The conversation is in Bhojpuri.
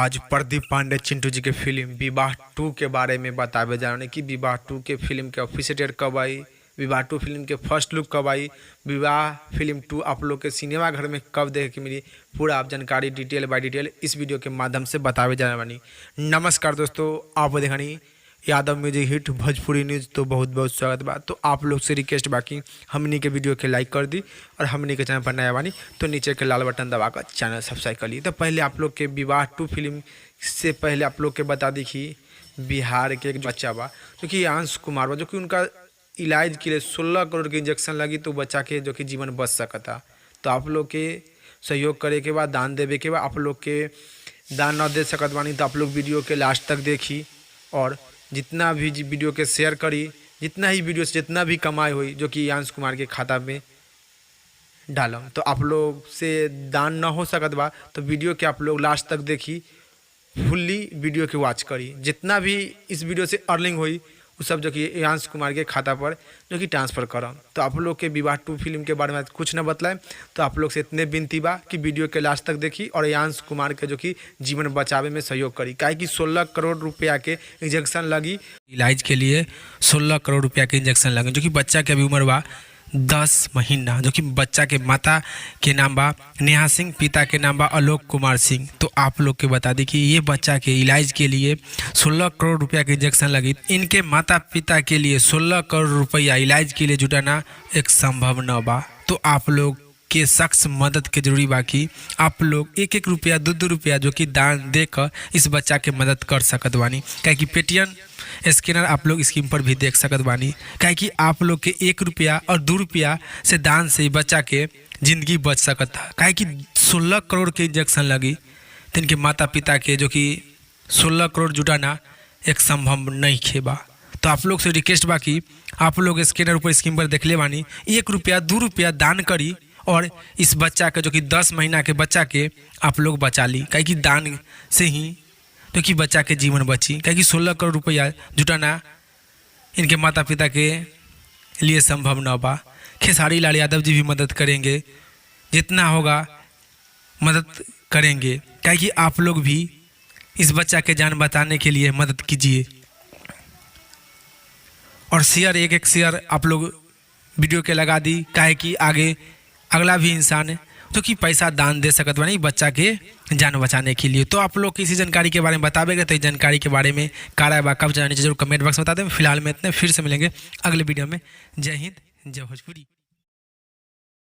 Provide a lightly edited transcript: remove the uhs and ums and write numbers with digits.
आज प्रदीप पांडे चिंटू जी के फिल्म विवाह 2 के बारे में बतावे जा रहे कि विवाह 2 के फिल्म के ऑफिशियल डेट कब आई, विवाह 2 फिल्म के फर्स्ट लुक कब आई, विवाह फिल्म 2 आप लोग के सिनेमा घर में कब देखे के मिली, पूरा आप जानकारी डिटेल बाय डिटेल इस वीडियो के माध्यम से बतावे जा रहे बानी। नमस्कार दोस्तों, आप देखनी Yadav music hit Bhojpuri news, तो बहुत बहुत स्वागत बा। तो आप लोग से रिक्वेस्ट बाकी हमनी के वीडियो के लाइक कर दी और हमनी के चैनल पर नया बानी तो नीचे के लाल बटन दबाकर चैनल सब्सक्राइब कर ली। तो पहले आप लोग के विवाह 2 फिल्म से पहले आप लोग के बता दी कि बिहार के एक बच्चा बा जो कि अंश कुमार बा, जो कि उनका इलाज के लिए 16 करोड़ के इंजेक्शन लगी तो बच्चा के जो कि जीवन बच सकता। तो आप लोग के सहयोग करे के बाद, दान देवे के बाद, आप लोग के दान न दे सकत बानी तो आप लोग वीडियो के लास्ट तक देखी और जितना भी वीडियो के शेयर करी, जितना ही वीडियो से जितना भी कमाई हुई जो कि अंश कुमार के खाता में डालम। तो आप लोग से दान न हो सकत बा तो वीडियो के आप लोग लास्ट तक देखी, फुल्ली वीडियो के वॉच करी, जितना भी इस वीडियो से अर्निंग हुई वो सब जो कि अंश कुमार के खाता पर जो कि ट्रांसफ़र करम। तो आप लोग के विवाह 2 फिल्म के बारे में कुछ न बतलाएं तो आप लोग से इतने विनती बा कि वीडियो के लास्ट तक देखी और अंश कुमार के जो कि जीवन बचावे में सहयोग करी। काहे कि 16 करोड़ रुपया के इंजेक्शन लगी इलाज के लिए, 16 करोड़ रुपया के इंजेक्शन लगी, जो कि बच्चा के अभी उम्र बा 10 महीना, जो कि बच्चा के माता के नाम बा नेहा सिंह, पिता के नाम बा आलोक कुमार सिंह। तो आप लोग के बता दी कि ये बच्चा के इलाज के लिए 16 करोड़ रुपया के इंजेक्शन लगी। इनके माता पिता के लिए 16 करोड़ रुपया इलाज के लिए जुटाना एक संभव न बा। तो आप लोग के सख्त मदद के जरूरी बा कि आप लोग 1-1 रुपया 2-2 रुपया जो कि दान देकर इस बच्चा के मदद कर सकत बानी। काहे कि पेटीएम स्कैनर आप लोग स्क्रीन पर भी देख सकत बानी। काहे कि आप लोग के 1 रुपया और 2 रुपया से दान से बच्चा के ज़िंदगी बच सकत था। काहे कि 16 करोड़ के इंजेक्शन लगी तो इनके माता पिता के जो कि 16 करोड़ जुटाना एक संभव नहीं खेबा। तो आप लोग से रिक्वेस्ट बा कि आप लोग स्कैनर ऊपर स्क्रीन पर देखले बानी, 1 रुपया 2 रुपया दान करी और इस बच्चा के जो कि 10 महीना के बच्चा के आप लोग बचा ली। काहे कि दान से ही जो कि बच्चा के जीवन बची। काहे कि 16 करोड़ रुपया जुटाना इनके माता पिता के लिए संभव न बा। खेसारी लाल यादव जी भी मदद करेंगे, जितना होगा मदद करेंगे। काहे कि आप लोग भी इस बच्चा के जान बचाने के लिए मदद कीजिए और शेयर, 1-1 शेयर आप लोग वीडियो के लगा दी। काहे कि आगे अगला भी इंसान है जो कि पैसा दान दे सकत बानी बच्चा के जान बचाने के लिए। तो आप लोग किसी जानकारी के बारे में बतावेगा तो इस जानकारी के बारे में का बा कब जानी जरूर कमेंट बॉक्स में बता दें। फिलहाल में इतने, फिर से मिलेंगे अगले वीडियो में। जय हिंद, जय भोजपुरी।